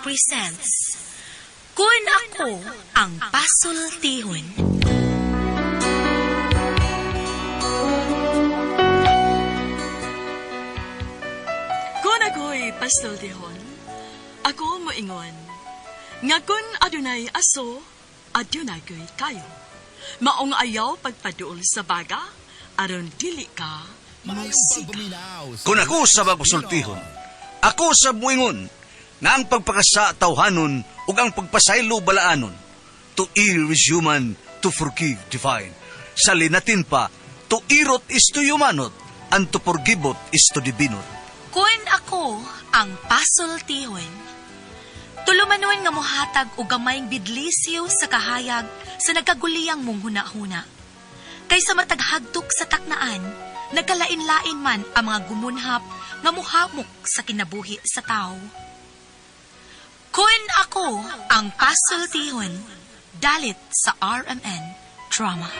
Presents Kun Ako Ang Pasultihon. Kung ako'y pasultihon, ako moingon, nga kun adunay aso, adunay ko'y kayo. Maong ayaw pagpaduol sa baga, aron dili ka musika. Kung ako sa magpasultihon, ako sa muingon, nga ang pagpakasa tawhanon ug ang pagpasaylo balaanon. To err is human, to forgive divine. Sa linatin pa, to irot is to humanot, and to forgivot is to divinot. Kun ako ang pasultihon. Tulumanon nga mohatag og gamayng bidlisyo sa kahayag sa nagkaguliyang mong huna-huna. Kaysa mataghagtok sa taknaan, nagkalain-lain man ang mga gumunhap nga muhamok sa kinabuhi sa tao. Kun ako ang pasultihon, dalit sa RMN Drama.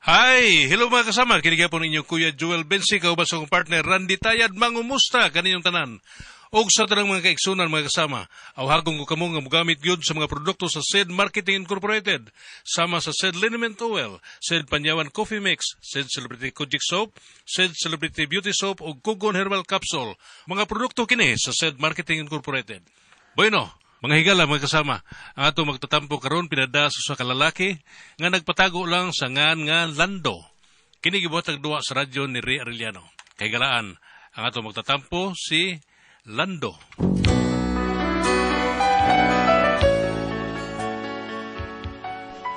Hi! Hello mga kasama. Kini po ninyo Kuya Joel Bensi, kauban sa akong partner Randy Tayad, mangumusta kaninyong tanan. Og sa tanang mga kaigsunan mga kasama, awhagong ko kamo nga mogamit gyud sa mga produkto sa SED Marketing Incorporated, sama sa SED Liniment Oil, SED Panyawan Coffee Mix, SED Celebrity Kojic Soap, SED Celebrity Beauty Soap ug Kugon Herbal Capsule. Mga produkto kini sa SED Marketing Incorporated. Bueno, mga higala, mga kasama, ang ato magtatampo karon pinada sa usa ka lalaki nga nagpatago lang sa ngan nga Lando. Kini gibuhat duwa sa radyo ni Ray Arellano. Kay galaan, ang ato magtatampo si Lando.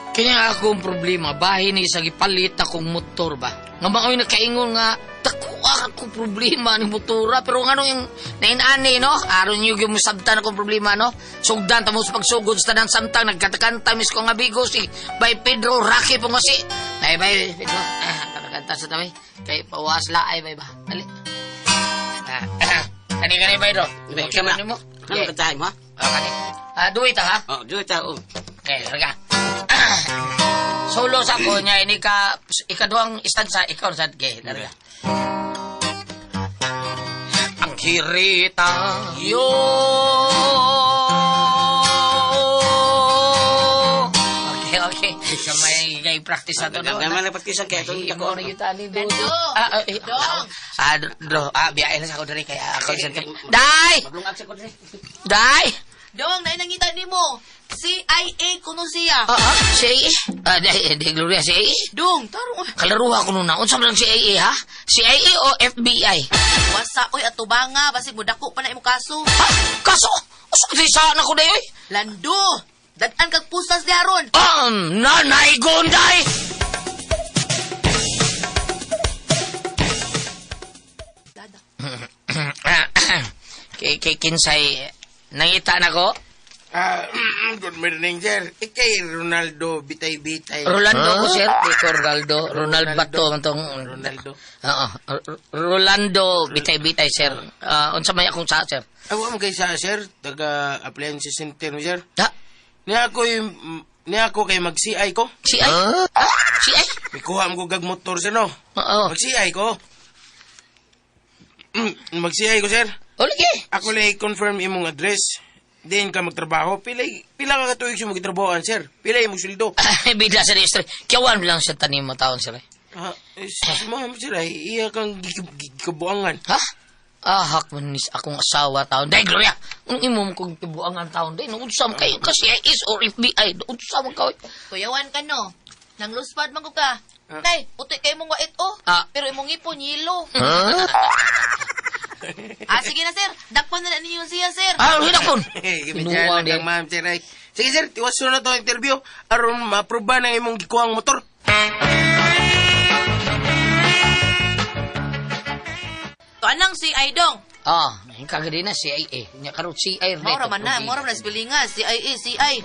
Kanya akong problema, bahin ni sa gipalit akong motor ba. Nga mao'y nakaingon nga, takuha akong problema ni motora. Pero nga yung nainani, no? Aron nyo yung musabtan akong problema, no? Sugdan, tamo sa pagsugod sa tanang samtang, nagkatakanta, mis ko nga bigo, si Bay Pedro Rocky po nga si. Bay, Bay Pedro, ah, sa tabi. Kay pawas la, ay, bay ba? Dali. Ah, kani, kani, Bay Pedro. Bay, kama. Kani mo? Ano ka tayo, ha? Oh, kani. Ah, duwi ta, ha? Oh, duwi ta, oh. Okay, larga. Solo sa ko niya ini ka ikaduhang istansa ikaw sa okay, larga. Ang kirita yo. Okay, okay. So may kay practice na to. No? Gamay na practice kay itong Imo na kita ni Dodo. Lando! Ah, ah, eh, Dong! Ah, do, ah, biyahe na sa ako diri kaya ako sa Day! Maglungag sa ko diri. Day! Dong, naay nangita nimo. CIA kuno siya. Ah, ah, CIA? Ah, day, day, Gloria, CIA? Dong, tarong Kalaruha ko nun na. Unsa man lang CIA, ha? CIA o FBI? wasa oy atubanga basig modako pa na imo kaso. Ha? Kaso? Usa ka sa na ko day, oy? Lando, dad-an kag pusas di aron. Nanay Gonday! Dada. Kay kay kinsay nangita na ko? Ah, good morning, sir. Ikay Ronaldo Bitay-Bitay. Rolando ko, sir. Di ko Ronaldo. Ronald Bato man tong Ronaldo. Oo. Rolando bitay-bitay, sir. Ah, unsa may akong sa, sir? Awa mo kay sa, sir. Taga appliance center mo, sir. Ha? Niya ako yung, niya ako kay mag-CI ko. CI? Ha? CI? Mikuha mo ko gag motor, sir, no? Oo. Mag-CI ko. Mag-CI ko, sir. O, lagi. Ako lang i-confirm imong address. Diin ka magtrabaho. Pila, pila ka katuig sa magtrabahoan, sir. Pila imong sweldo. Ay, bigla sa registry. Kiyawan lang sa tanim mo taon, sir. eh. Ah, eh, ma'am, sir, ay, iya kang gikabuangan. Ha? Ahak man nis akong asawa taon. Day, Gloria! Anong imo mo kong tibuangan taon? Day, naudsam kayo ka CIS or FBI. Naudsam ka. oy. Kuyawan ka no. Nang luspad man ko ka. Nay, puti kay imong wait oh. Ah. Pero imong ngipon yelo. Ah, sige na sir. Dakpon na na ninyo siya sir. Ah, hinakon! Hey, Kinuha na din. kang ma'am, sir. Ay. Sige, sir, tiwaso na to ang interview. Aron ma-aproba ng imong gikuhang motor. To anang CI dong. Ah, kagadi na CIA. Nya karon CIA Mao ra man na, mao ra man na sibilinga CIA CI.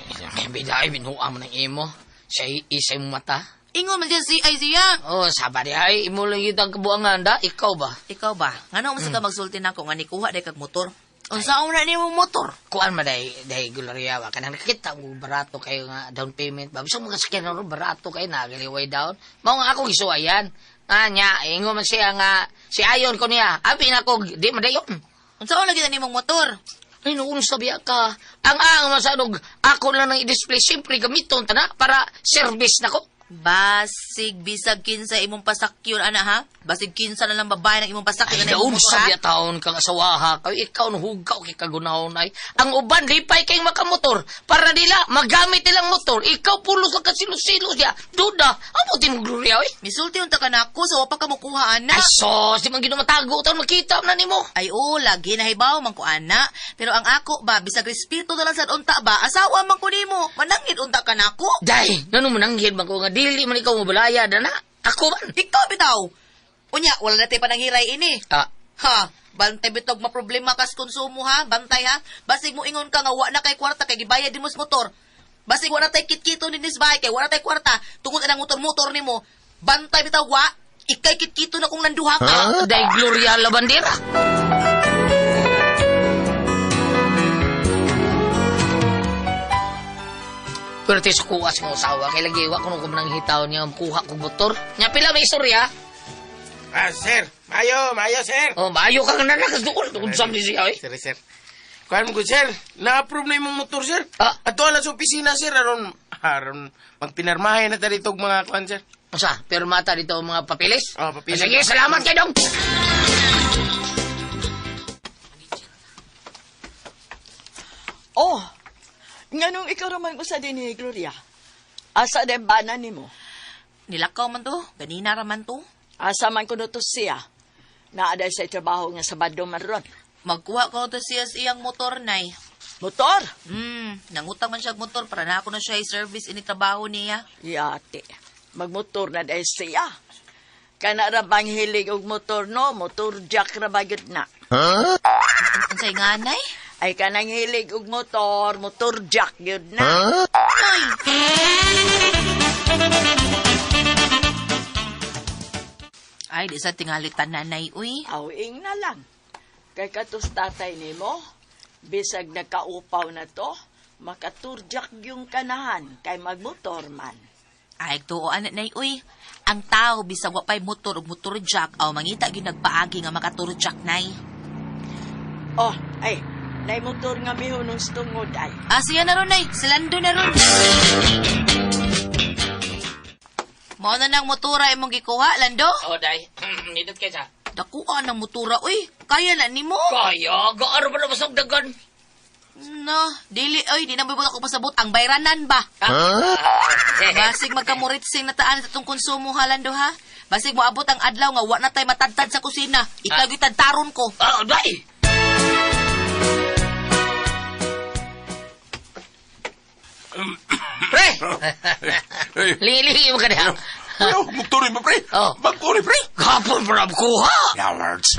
Bida ay binuha mo ng imo. CIA sa imong mata. Ingon man siya CI siya. Oh, saba di ay imo lang yun ang kabuangan da. Ikaw ba? Ikaw ba? Ngano mo sa ka magsulti nako nga nikuha day kag motor? Unsa na nimo motor? Kuan man day day Gloria ba kanang nakita mo barato kayo nga down payment ba bisag mga sakyan ron barato kayo na galiway down mao nga ako gisuwayan nga nya ingon man siya nga si ayon ko niya abi na ko di man dayon. Unsa lagi na nimong motor? Ay, noon sabi ka. Ang masanog, ako lang nang i-display. Siyempre, gamiton ta na para service na ko. Basig bisag kinsa imong pasakyon ana ha? Basig kinsa na lang babae ng imong pasakyon Ay, ana imong daon motor ha? sabi taon kang asawaha. Kayo, ikaw nahugaw kay kagunahon ay. Ang uban, lipay kayong makamotor. Para nila, magamit nilang motor. Ikaw, pulos lang ka silos-silos ya. Duda, amo mo gloria, oy. Misulti unta ka nako sa wa pa ka mokuha ana. Ay, sos, di man ginumatago. Taon, makita na nimo. Ay oo, lagi na hibaw man ko ana. Pero ang ako ba bisag respeto na lang sad unta ba, asawa man ko nimo. Manangit unta ka nako. Day, nano mananghid man ko nga dili man ikaw mabalaya na na. Ako man. Ikaw bitaw. Unya, wala na tayo pananghiray ini. Ah, Ha, bantay bitog maproblema kas konsumo ha, bantay ha. Basig mo ingon ka nga wa na kay kwarta kay gibayad din mo sa motor. Basig wa na tay kitkito ni bahay kay wa na tay kwarta tungod anang motor-motor nimo. Bantay bitaw wa, ikay kitkito na kung nanduha ka. Day Gloria la bandera. Pero tis kuha sa kong asawa, kay lagi wa kuno ko manang hitaw niya kuha kong motor. Nya pila may istorya? Ah, sir. Mayo, mayo, sir. Oh, maayo ka nga nakas doon. Unsa ni siya eh. Sir, sir. Kuhan mo ko, sir. Na-approve na imong motor, sir. Ah. Ato lang sa opisina, sir. Aron, aron, magpinarmahay na ta dito og mga kuhan, sir. Unsa? Pirmata dito ang mga papilis? Oh, papilis. Sige, salamat kay dong. Oh, nganong ikaw raman usa din ni Gloria? Asa din bana nimo? Nilakaw man to, ganina ra man to. Asa man kuno to siya? Naa sa trabaho nga Sabado man ron. Magkuha ko to siya sa iyang motor nay. Motor? Nangutang man siya og motor para na ako na siya i-service ini trabaho niya. Yate. Magmotor na dahil siya. Kana ra bang hilig og motor no? Motor jack ra ba gyud na? Unsay nga nay? Ay kanang hilig og motor, motor jack gyud na. Ay, di sa tingali tanan nay uy. Awing na lang. Kay katos tatay nimo, bisag nagkaupaw na to, makaturjak yung kanahan kay magmotor man. Ay, tuo anak nay uy. Ang tao bisag wa pay motor ug motor jack aw mangita gyud nagpaagi nga makatur jack nay. Oh, ay, nay motor nga mihunong sa tungod ay. Ah, siya na ron nay. Silando na ron. Mao na nang motora imong gikuha, Lando. Oh, day. Nindot kay sa. Dakuha ng motora uy. Kaya na nimo. Kaya, gaaro ba na masagdagan? No, dili oy, di na mo ako pasabot ang bayranan ba. Basig magkamuritsing na taan sa itong konsumo ha, Lando ha. Basig moabot ang adlaw nga wa na tay matadtad sa kusina. Ikaw gyud tadtaron ko. Ah, day. Pre! Lingi-lingi mo ka niya. Ayaw, muktuloy mo, pre. Oh. Magkuri, pre. Kapon pa kuha! Yawards.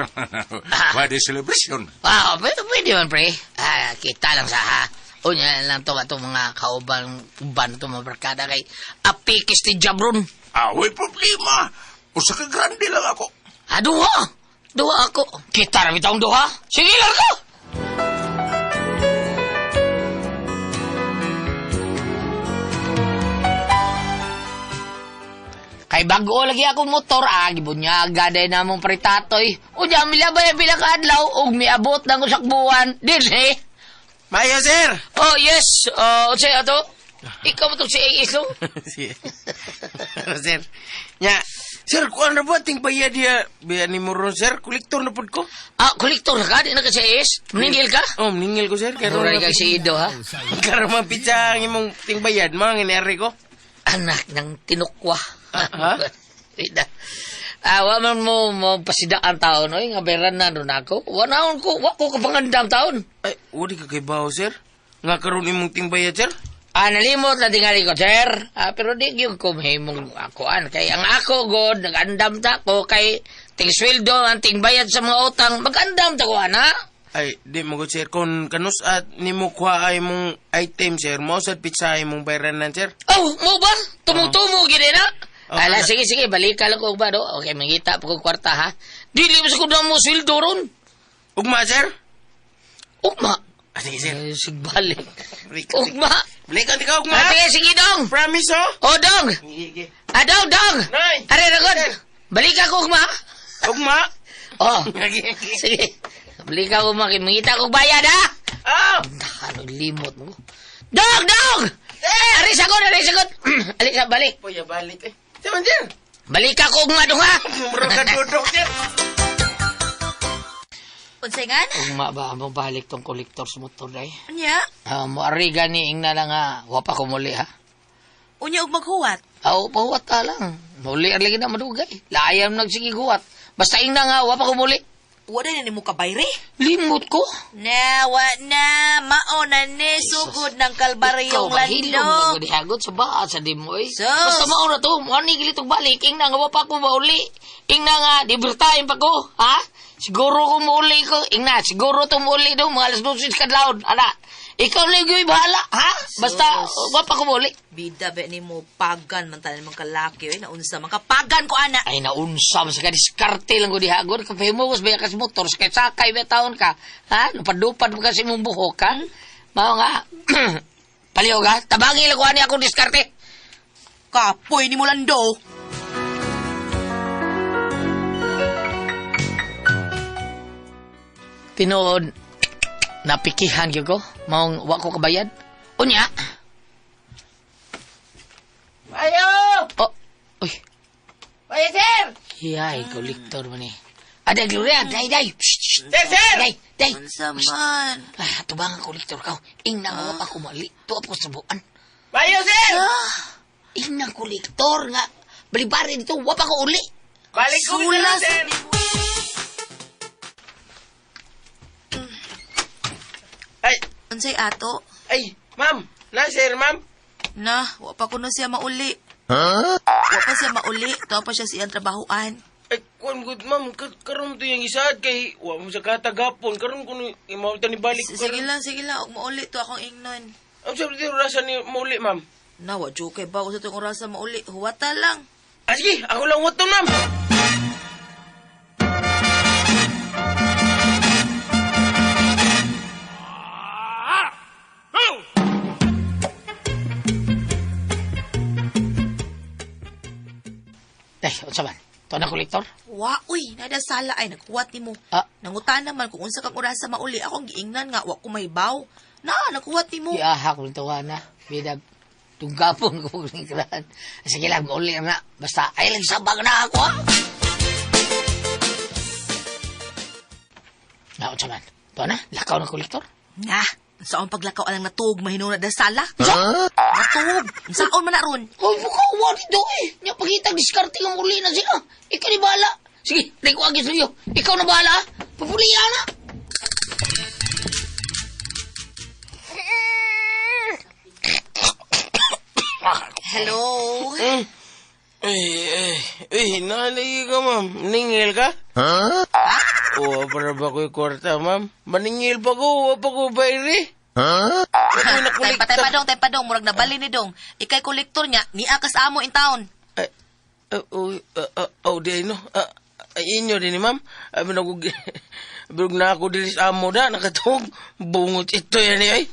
Why the celebration? Ah, pwede, pwede man, pre. Ah, kita lang sa ha. Unya lang to atong mga kauban uban to mga barkada kay apikis ni Jabron. Ah, way problema. Usa ka grande lang ako. Ah, duha. Duha ako. Kita ra bitawng duha. Sige lang ko. Kay bago lagi ako motor, ah, gibunyaga day na mong pritatoy. Unya, milabay ang pila ka adlaw, ug miabot na ko sakbuan. Dinhi. Mayo, sir. Oh, yes. Oh, unsay ato? Ikaw mo tong si AS, no? Si- sir. Nya, sir, kuan na ba ting bayad diya? Bayad ni mo ron, sir. Kolektor na pud ko. Ah, kolektor ka? Di na ka si AS? Maningil ka? Oh, maningil ko, sir. Karon Mura kay si Ido, ha? Karon man pitsa ang imong ting bayad, mga ineri ko. Anak ng tinukwa. Ah, ha? Ida. Ah, wa man mo mo pasidaan taon oy nga beran na ron ako. Wa naon ko, wa ko kapangandam taon. Ay, wala ka kay bawo, sir. Nga karon imong ting bayad, sir. Ah, nalimot na tingali ko, sir. Ah, pero di gyud ko mahimong akoan kay ang ako god nagandam ta ko kay ting sweldo ang ting bayad sa mga utang, magandam ta ko ana. Ay, di mo ko, sir. Kung kanus at nimo kuha ay mong item, sir, mo sad pitsa imong bayranan, sir. Oh, mo ba? Tumutumo gid na. Oh, Ala, ala. sige, sige, balik ka lang ko ba, do? Okay, mangita pa ko kwarta, ha? Dili mo sa kung mo sweldo ron. Ugma, sir. Ugma. Ah, sige, sir. Eh, sigbalik. Balik. Ugma. Balik ka, ikaw, ugma. Ah, sige, sige, dong. Promise, oh. Oh, dong. Sige, sige. Ah, dong, dong. Nay. Are, ragon. Balik ako, ugma. Ugma. Oh. Sige, sige. Sige. Balik ako, ugma. Kay Mangita akong bayad, ha? Oh! Nakano, limot mo. Dong, dong! Are, sagot, are, sagot. Ali, sa, balik. Puya, balik eh. Sama, sir. Balik ako, ugma, dong, ha? Muro ka dudok, sir. Unsay ngan? Ugma ba, mo balik tong kolektor sa motor, day? Unya? Ah, mo ari gani ing na lang ha. Wa pa ko muli ha. Unya og maghuwat. Aw, pahuwat ta lang. Muli ar lagi na madugay. Laayam nagsige guwat. Basta ing na nga, wa pa ko muli. Wa na nimo kabayre? Limot ko. Na, wa na. Mao na ni sugod ng kalbaryong Ikaw, mahilom lando. na gud hagot sa baa sa dimo eh. Sus. Basta mao na to, mo ani gilitog balik ing na nga wa pa ko mauli. Ing na nga di time pa ko, ha? Siguro ko mauli ko. Ing na, siguro to mauli do mga alas 12 kadlawon. Ana. Ikaw lang yung bahala, ha? Basta wa pa ko mauli. Bida ba nimo pagan man tanan mga kalaki oy, naunsa man ka pagan ko ana. Ay naunsa man sa ka diskarte lang ko diha gud kapahimugos ba ka sa motor sakay sakay ba taon ka ha lupadupad mo kasi imong buhok ha mao nga palihog ha tabangi lang ko ani akong diskarte. Kapoy nimo lando. Tinuod napikihan gyud ko maong wa ko kabayad unya. Ayo! Oh, uy. Ayo, sir! Hiyay kolektor man ni Aday Gloria, day day. Shh, shh. Sir, sir! Day, day. Unsa man? Ah, tubangan kolektor ka. Ing na nga wa pa ko mali. Tuwa pa ko sa buwan. Ayo, sir! Ing na kolektor nga. Balibari dito, wa pa ko uli. Balik ko, Sulas. sir. Ay, Unsay ato? ay, ma'am. Na, sir, ma'am. Na, wa pa kuno siya mauli. Huh? Wa pa siya mauli, tuwa pa siya sa iyang trabahoan. Ay, kuan good, ma'am. Karon to yung isaad kay wa mo sa katagapon. Karon kuno imawta ni balik. Sige lang, sige lang, og mauli to akong ingnon. Ang sabi dito, rasa ni mauli, ma'am. Na, wa joke ba usa tong orasa mauli, huwata lang. Ah, sige, ako lang wato, ma'am. Day, unsa man? Tuwa na kolektor? Wa, uy, nada sala ay naghuwat nimo. Ah. Nangutan naman kung unsa kang orasa mauli, akong giingnan nga wa ko mahibaw. Na, naghuwat nimo. Giaha ko nito na. Bida, tunggapon ko ningkrahan. Sige lang, mauli na. Basta, ay lang sabag na ako, ha? Na, unsa man? Tuwa na, lakaw na kolektor? Na, unsaon paglakaw alang natuog mahinuna da sala? Huh? Natuog. Unsaon man na ron? Uy, mukha, wa dito eh. Nya pagitag diskarte nga muli na siya. Ikaw ni bahala. Sige, di ko agis niyo. Ikaw na bahala, ha? Papuliya na. Hello. Ay, ay, ay, nalagi ka, ma'am. Ningil ka? Huh? Oo, para ba ko'y kwarta, ma'am? Maningil pa ko, wa pa ko bayri. Huh? Ako'y Tay pa, tay pa nakolekta. dong, tay pa dong, murag nabali ni dong. Ikay kolektor niya, niya kas amo in town. Ay, oh, oh, di ay, no. Ah, ay, inyo din, ni ma'am. Ay, binagug, binagug na ako din sa amo na, nakatog. Bungot ito yan, eh, ay.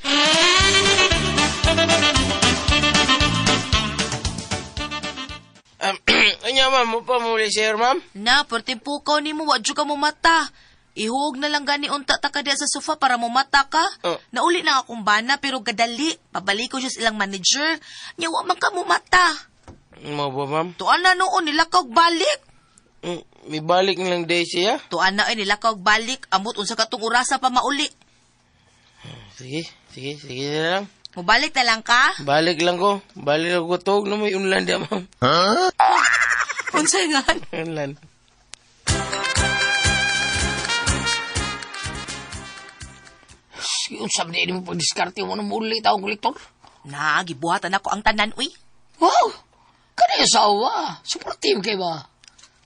Anya, ma'am, mo pa muli, sir, ma'am? Na, perting pukaw nimo, wa jud ka mo mata. Ihuog na lang gani unta ta ka diya sa sofa para mo mata ka. Oh. Nauli na akong bana pero gadali. Pabalik ko siya sa ilang manager. Nya wa man ka mo mata. Mo ba, ma'am? Tuan na noon nilakaw balik. May balik na lang day siya. Tuan na ay nilakaw balik. Amot unsa katong orasa pa mauli. Sige, sige, sige na lang. Mubalik na lang ka? Balik lang ko. Balik lang ko tog na may unlan diya, ma'am. Unsay nga? Unlan. Sige, unsa man di mo pagdiskarte mo na muli taong kolektor? Na, gibuhatan ako ang tanan uy. Wow! Kada asawa. Supportive kay ba?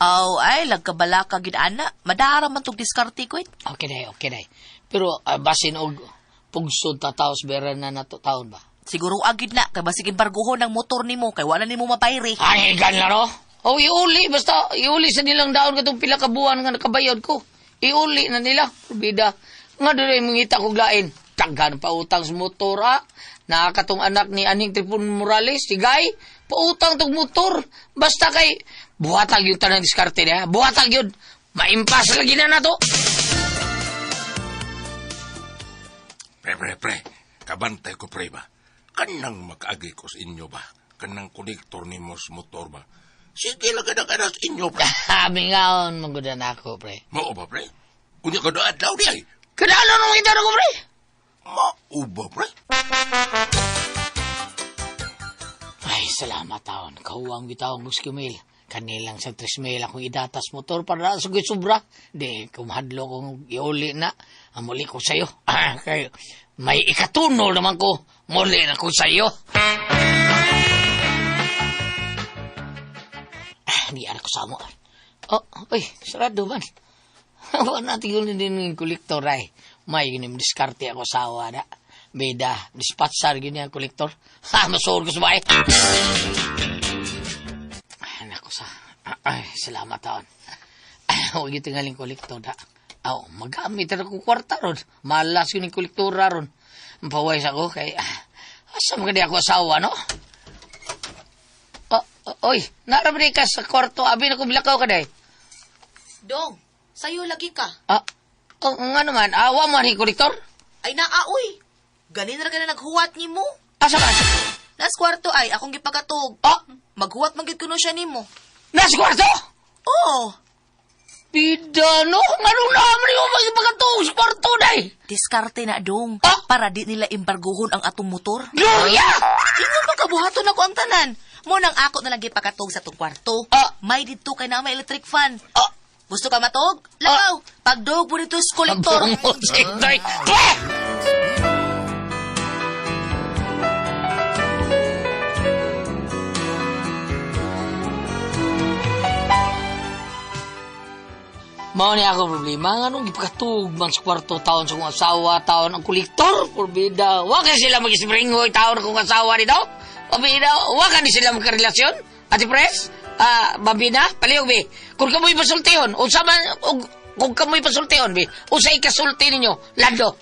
Aw, ay, lagkabala ka gid ana. Madara man tog diskarte ko eh. Okay day, okay day. Pero basin og pugsod tataos bera na nato taon ba? Siguro agid na kay basig embargohon ang motor nimo kay wala nimo mabayre. Ay, gan na no? Oh, iuli. Basta, iuli sa nilang daon katong pila ka buwan nga nakabayad ko. Iuli na nila. Bida. Nga dire mangita kog lain. Daghan pa utang sa motor ah. Nakakatong anak ni Aning Tripon Morales, si Guy, pautang tog motor. Basta kay buhatag yung tanang diskarte niya. Buhatag yun. Maimpas lagi na nato. Pre, pre, pre. Kabantay ko, pre ba? Kanang makaagi ko sa inyo ba? Kanang kolektor ni mos motor ba? Sige lang ka na sa inyo, pre. Mingaon, magudan ako, pre. Mao ba, pre? Unya ka doon adlaw di ay. Kanalo nung ito ko, pre. Mao ba, pre? Ay, salamat taon. Kahuwang bitaw ang gusto mail. Kanilang sa 3 mil akong idatas motor para sa sobra. Di, kumahadlo kong iuli na. Amuli ko sa'yo. Ah, kay, may ikatunol naman ko. Muli na ko sa'yo. Ah, di anak ko sa mo. Oh, uy, sarado man. Wala natin yun din yung kolektor ay. May ginim diskarte ako sa awa na. Beda, dispatchar gini ang kolektor. Ha, masuor ko sa bahay. Ay, naku sa... Ay, salamat taon. Ay, huwag yung tingaling kolektor na. Aw, magamit na ko kwarta ron. Malas yun yung kolektora ron. Ang pawais ako kay... Asa maganda ako asawa, no? Oh, oh, oy, narabri ka sa kwarto. Abi na ko bilakaw ka day. Dong, sayo lagi ka. Ah, oh, nga naman, awa mo ni kolektor? Ay naa, uy. Ganin ra ka na naghuwat nimo. Asa ka? Nas kwarto ay akong gipakatog. Ah, Maghuwat man gyud kuno siya nimo. nasa kwarto? Oo. Bida, no? Nga nung naman yung magpagkatuog sa kwarto, day? Diskarte na dong Ah! para di nila embargohon ang atong motor. Gloria! Ingon man kabuhaton ako ang tanan. Mo nang ako na lang gipakatog sa atong kwarto. Ah! May didto kay na may electric fan. Ah! Gusto ka matog? Lakaw. Pagdog mo dito sa kolektor. Abong si Inday. Pweh! Mao ni ako problema nga nung gipakatug man sa kwarto taon sa kong asawa taon ang kolektor porbida wa ka sila mag-springoy taon akong asawa dito Pabida wa ka ni sila magkarelasyon Ate Pres ah Babina palihog bi kung kamoy pasultihon unsa man og kung kamoy pasultihon bi unsay kasulti ninyo Lando.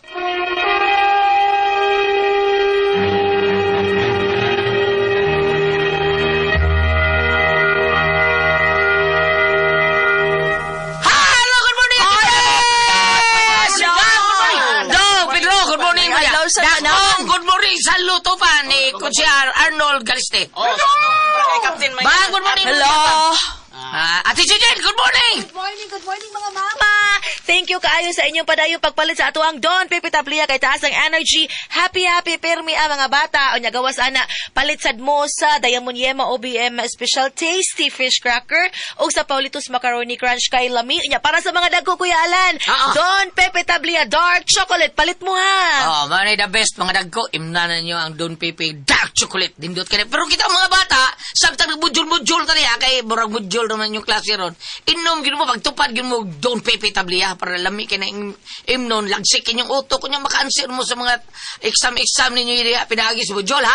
Hello, good morning! Yes! Good morning! Do, Pedro, good morning! Hello sa Dakong, tanan. good morning sa luto pa ni Konsyar Arnold Galiste. Oh, para kay Captain Mike. Ba, good morning! Hello. Ah, Ate Chichen, good morning! Good morning mga mama! Thank you kaayo sa inyong padayong pagpalit sa atuang Don Pepe Tablia kay taas ang energy. Happy happy permi ang mga bata. Unya gawas ana palit sad mo sa Diamond Yema OBM Special Tasty Fish Cracker ug sa Paulitos Macaroni Crunch kay lami. Unya para sa mga dagko Kuya Alan. Ah, ah. Don Pepe Tablia Dark Chocolate palit mo ha. Oh, man the best mga dagko. Imnanan nyo ang Don Pepe Dark Chocolate. Dindot ka na. Pero kita mga bata, samtang nagmudjol-mudjol ka niya, kay murag mudjol naman yung klase ron. Inom gin mo, pagtupad gin mo Don Pepe Tablia para lami ka na imnon, lagsik inyong utok, kunya maka-answer mo sa mga exam-exam ninyo iriya, pinagi sa mudjol, ha?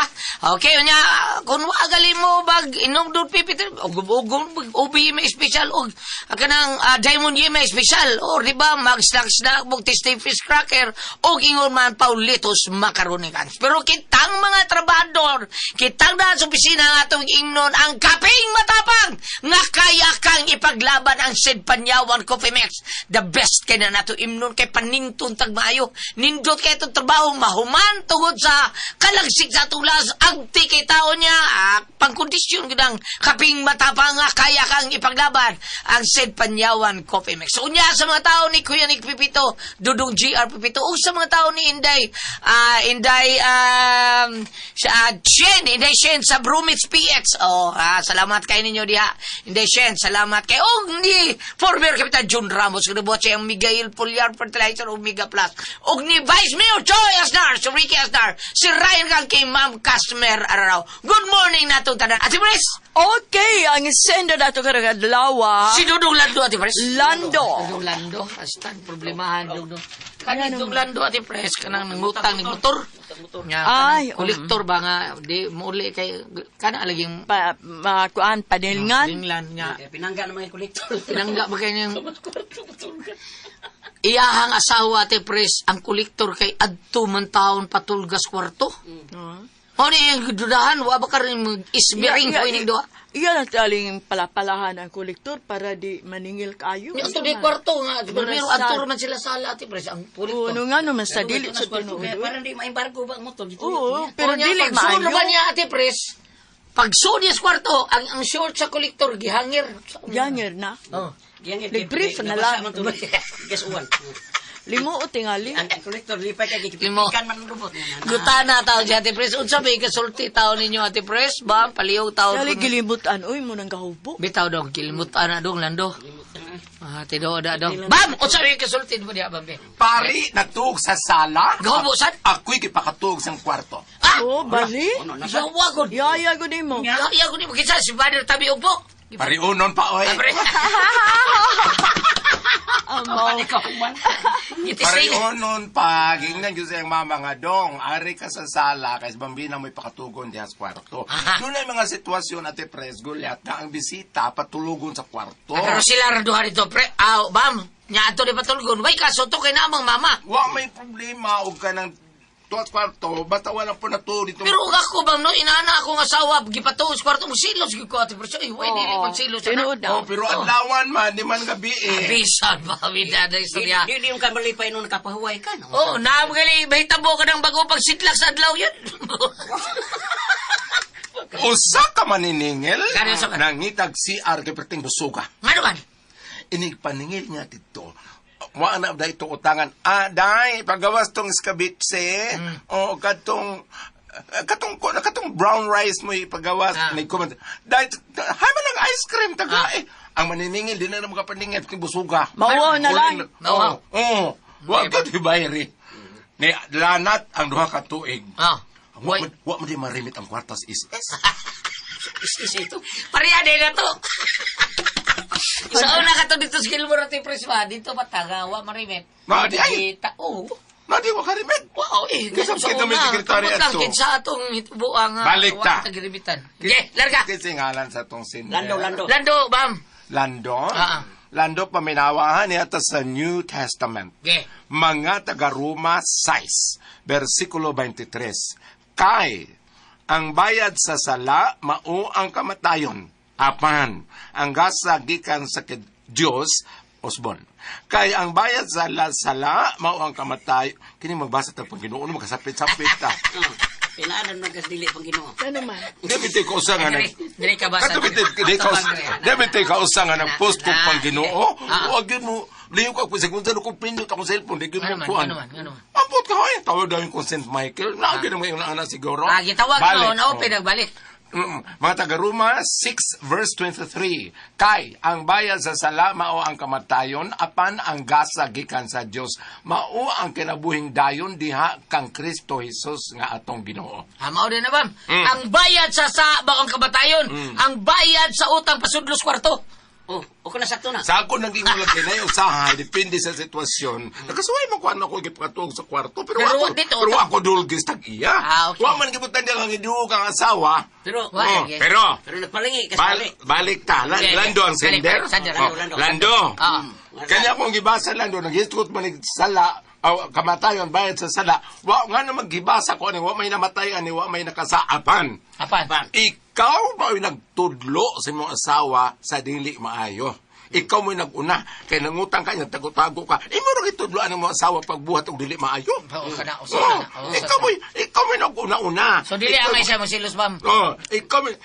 Okay, unya, kung wagali mo, bag, inom Don Pepe, ugom, ubi may special, og, kanang Diamond Yema special, or di ba, mag-snack-snack, mog tasty fish cracker, og ingon man Paulitos Macaroni Cans. Pero kitang mga trabador, kitang daan sa opisina nga atong ingnon ang kaping matapang nga kaya kang ipaglaban ang Sid Panyawan Coffee Mix. The best kay na nato imnon kay paningtun tag maayo. Nindot kay itong trabaho mahuman tungod sa kalagsik sa atong las ang kay tao niya pangkondisyon gud ang kaping matapang nga kaya kang ipaglaban ang Sid Panyawan Coffee Mix. So, unya sa mga tao ni Kuya Nick Pipito, Dudong GR Pipito, o sa mga tao ni Inday, Inday, sa Shen, Inday Shen sa Brumits PX. Oh, salamat kay ninyo diha. Inday Shen, salamat kay og ni former Kapitan John Ramos kung siya ang Miguel Pulyar Fertilizer Omega Plus. Og ni Vice Mayor Joy Asnar, si Ricky Asnar, si Ryan Kang kay Ma'am Customer Araraw. Good morning natong tanan. Ate Pres, Okay, ang sender nato karong adlaw. si Dudong Lando, Ate Pres. Lando. Dudong Lando, hasta problemahan Dudong. Kani Dudong Lando, Ate Pres, kanang nangutang ni motor. Nga, Ay, kanang kolektor ba nga di muli kay kana laging Pa, ma, kuan, panilngan. Tinglan nga. Kaya pinangga naman yung kolektor. Pinangga ba kayo niyang Iyahang asawa Ate Pres, ang kolektor kay adto man taon patulgas kwarto. O ni ang dudahan, wa ba ka rin mag-ismiring ko ining duha? Iya na taling palapalahan ang kolektor para di maningil kayo. Ni ato di kwarto nga, pero adto man sila sala Ate Pres, ang Oo, kolektor. no nga naman sa dili sa tinuod. Parang di maembargo ba ang motor? Dito Oo, pero O niya, dili pagsuod maayo. ba niya Ate Pres? Pagsuod niya sa kwarto, ang short sa kolektor gihangir. Yanger na. Oh. Nag-brief na lang. Gas uwan. Limuot tingali. Ang kolektor lipay kay Limo. gipikan man ang robot. Gutana tao si Ate Pres. Unsa may kasulti tao ninyo Ate Pres? Ba, palihog tao. Dali gilimutan oy mo nang gahubo. Bitaw dong, kilimutan na dong, lando. Ah, tido da dong. Bam! Unsa may kasulti mo diha, bambi? Pari, natuog sa sala. Gahubo, sad? Ako'y gipakatuog sa kwarto. Ah! Oh, bali. Yawa ko. Yaya gud nimo. Yaya ko ni kinsa si Father tabi ugbo. Pariunon pa, oy. Pre. Amaw. Gitising. Pariunon pa. Gingnan yun sa iyang mama nga dong. Ari ka sa sala, kay bambina mo'y pakatugon diha sa kwarto. Doon ay mga sitwasyon, Ate Pres, gulyat, na ang bisita patulugon sa kwarto. Ah, pero sila ra duha dito, pre. Aw, bam. Nya ato di patulgon. Way kaso to kay namang mama. Wa may problema og ka ng tuwa sa kwarto, basta wala po na to dito. Pero ug ako bam no inana akong asawa gipatuo sa kwarto mo silos gyud ko Ate Pres. Ay, way dili magsilos ana. Tinuod na. Oh, pero adlawan man, di man gabi eh. Bisan ba bida na istorya. Di di yung kamalipay nung nakapahuway ka no. Oh, naam gali mahitabo ka ng bago pagsitlak sa adlaw yun. Usa ka maniningil, Kano sa man? nangitag CR kay perting busuga. Ngano man? Inig paningil niya dito. Wa na dai to utangan. Ah, dai pagawas tong iskabitse. O katong katong ko katong brown rice mo ipagawas ni comment. Dai hay man ang ice cream taga eh. Ang maniningil di na na makapaningil kay busuga. Mauwaw na lang. Mauwaw. Oo. Wa ka di bayri. Ni lanat ang duha ka tuig. Ah. Wa man wa man di marimit ang kwartas is is. Is ito. Pareha din na to. Sa una ka to dito sa Gilmore at Pres ba? Dito ba tagawa marimit? Ma, di ay. Kita, oh. Na di wa karimit. Wow, eh. Kasi sa kita may una, sekretary kamot lang ato. kinsa atong hitubuang nga. Balik ta. wa tagirimitan. Okay, larga. Kasi ngalan sa tong singer. Lando, Lando. Lando, bam. Lando? Ah, ah. Lando paminawahan niya ta sa New Testament. Okay. Mga taga Roma 6, versikulo 23. Kay, ang bayad sa sala, mao ang kamatayon. Apan, ang gasa gikan sa Dios, Osbon. Kay ang bayad sa sala, mao ang kamatay. Kini magbasa ta pang Ginoo, makasapit-sapit ta. Pinaanan man kas dili pang Ginoo. Ano man? Dili ko usa nga nag Dili ka basa. Kato di ka dili ka usa nga nag-post ko pang Ginoo. Ah. Wag gyud mo liyo ka kung sa ko pindot akong cellphone, di gyud Ano mo man, kuan. ano man, ano man. Ambot ka hoy, tawag daw yung kung St. Michael. Na gyud mo yung ana siguro. Ah, gitawag Balik. no, na-open, nagbalik. Mga taga Roma 6 verse 23. Kay ang bayad sa sala mao ang kamatayon apan ang gasa gikan sa Dios mao ang kinabuhing dayon diha kang Kristo Jesus nga atong Ginoo. Ah, mao din na bam. Ang bayad sa sa ba ang kamatayon, ang bayad sa utang pasudlos kwarto. Oh, okay na sakto na. Sa ako naging ulag kay usahay depende sa sitwasyon. Nakasuway man kuan ako gipakatuog sa kwarto pero, Pero ako dito, pero ako dulgis tag iya. Ah, okay. Wa man gibutan diya ang iduog ang asawa. Pero Wa, Oh, okay. pero pero nagpalingi kas bal, balik. balik ta. Okay, Lando ang balik, sender. balik, sender, Oh, Lando, Lando. Ah. Kanya akong gibasa Lando naghisgot man ni sala aw, kamatayon bayad sa sala. Wa nga na maggibasa ko ani wa may namatay ani wa may nakasaapan. Apan. Ikaw ba ay nagtudlo sa imong asawa sa dili maayo? Ikaw mo'y naguna. Kay nangutang ka niya, tago-tago ka. Imo ra gitudloan ang imong asawa pagbuhat og dili maayo. Oo, kana, usa Oh, kana, usa ikaw mo'y ikaw mo'y naguna-una. So dili ang isa mo silos bam. Oh, ikaw mo'y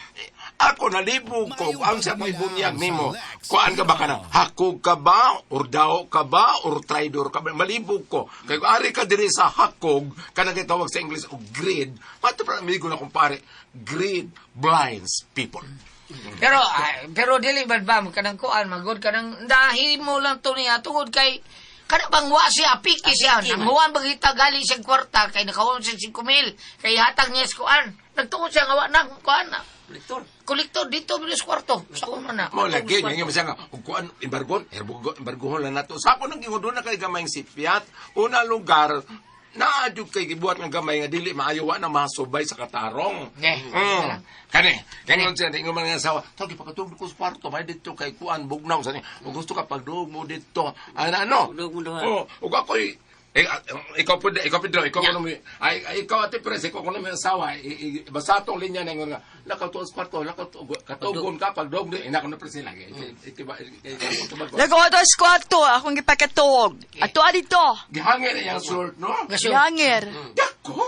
ako nalibog ko ang sa may bunyag nimo. Kuan ka ba kana? Hakog ka ba or dao ka ba or traidor ka ba? Malibog ko. Kay kung ari ka diri sa hakog, kanang gitawag sa English og greed. Mato pa amigo na kumpare, greed blinds people. Pero ay, pero dili man bam kanang kuan magod kanang dahimo lang to niya tungod kay kana bang wa siya piki siya Apiki man. nanguan bagita gali siyang kwarta kay nakaon siya 5,000 kay hatag niya sa kuan nagtuon siya nga wa na kuan na Kolektor. kolektor dito bilis kwarto sa kuno na Mo lagi nga siya nga ug kuan embargon, embargo embargohon lang nato. Sa ako nang ingon na kay gamayng sipyat, una lugar Naa jud kay gibuhat nga gamay nga dili maayo wa na masubay sa katarong. Eh, Kani, ingon siya, ingon man nga asawa, tawag ipakatugod ko sa kwarto, may dito kay kuan bugnaw sa ni. Kung gusto ka pagduog mo dito. Ano ano? Pagduog mo duha. Oh, ug ako'y eh, ah, ikaw po, ikaw Pedro, ikaw kuno mo, ay, ay, ikaw ate Pres, ikaw kuno mo yung asawa, basta atong linya na ingon nga, lakaw to sa kwarto, lakaw to, katugon ka, pagduog, ina ko na Pres sila. Nagawa to sa kwarto, akong gipakatuog. Ato dito. Gihangin na iyang shirt, no? Gasyo. Gihangir. Dako!